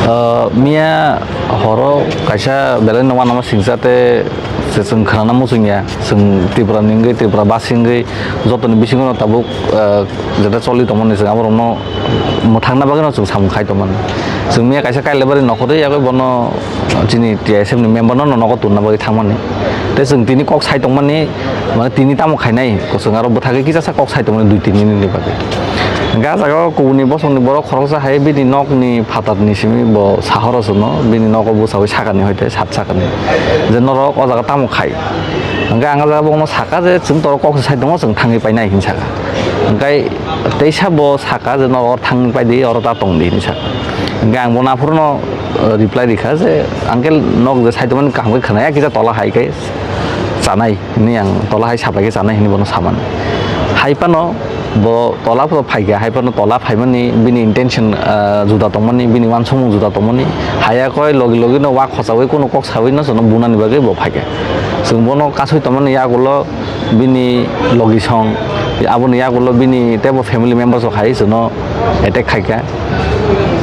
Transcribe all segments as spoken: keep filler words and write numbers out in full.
Ah, miya horo kaisa belai no uanama singsa te se chwng khwnana muchungya, chwng Tripura ni wngwi, Tripura basi wngwi jotoni bisingo no tabuk, ah, jeta choli tongmani chwng aborokno mwthangna bagwi no chwng samung khai tongmani. Chwng miya kaisa Kailabari nokhorwi yagwi bono chini T S F ni member no nogo tonna bagwi thangmani. Tei chwng tini kok sai tongmani, mane tini tamo khainai, chwng aro bwthagwi kisasa kok sai tongmani dui tin minute ni bagwi. Hwnkhe ah jaga o kubuni bosongni borok khoroksa hai bini nokni phatarni simi bo sahoro chwngno, bini nogo bwchawi sakani hoite sat sakani je norok o jaga tamo khai. Hwnkhe ang ah jaga bono saka je chwng toro kok sai tongo, chwng thangwi painai hinwi saka. Hwnkhe teisa bo saka je norok oro thangwi paidi, oro ta tongdi hinwi saka. Hwnkhe ang bono aphuru no, uh, reply rikha je, "Uncle, nok je sai tongmani kaham khe khwnaya, kisa tola hai khe chanai," hinwi ang tola hai sapai khe chanai hinwi bono samani. Hai phano bo tola phano phaikha, hai phano tola phaimani bini intention, ah, juda tongmani, bini uansukmung juda tongmani. Haya koi logi logi no wak khochawi kunu kok sawi no chwngno bunani bagwi bo phaikha. Chwng bono kasui tongmani yagulo bini logi song, aboni yagulo bini teibo family members rok hai chwngno attack khaikha.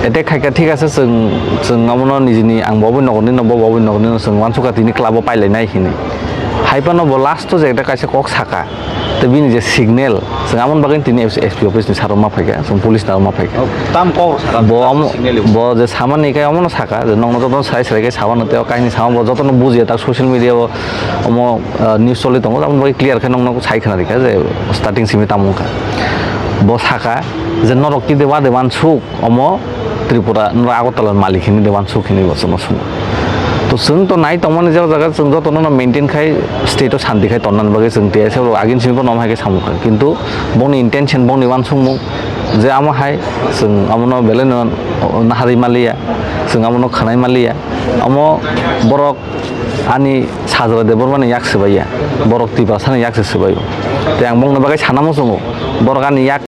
Attack khaikha, thik ase, chwng, chwng abono nijini, ang bo aboni nogorni no, bo aboni nogorni no, chwng uansukha tini club o pailainai hinwi. Hai phano bo last o je ekta kaisa kok saka, tei bini je signal, chwng aboni bagwi tini S P office ni saro ma phaikha, chwng police ni aro ma phaikha. Oh, tam kok saka, bo tam amo, signal bo je samani khe omono saka, je nokno jotono srai srai khe samano, tei o kainwi sama bo jotono bujiya, tak social media o omo, ah, news choli tongo, aboni bagwi clear khe nokno sai khna rikha je starting simi tamo wngkha. Bo saka je norok kide wade wansuk, omo Tripura, norok Agartala ni malik hinwi de wansuk hinwi bo chwngno swngo. To chwng to nai tongmani je o jaga chwng jotono no maintain khai, state o shanti khai tonnani bagwi chwng T S F rok agini simi bono omo hai khe samung kha. Kintu bongni intention, bongni wansukmung je amo hai chwng amono belai no naharwi maliya, chwng amono khwnai maliya. Omo borok ani Sajra Debbarma ni yak swbaiya, borok Tiprasa ni yak se swbaio. Tei ang bongni bagwi sana muchungo, borok ani yak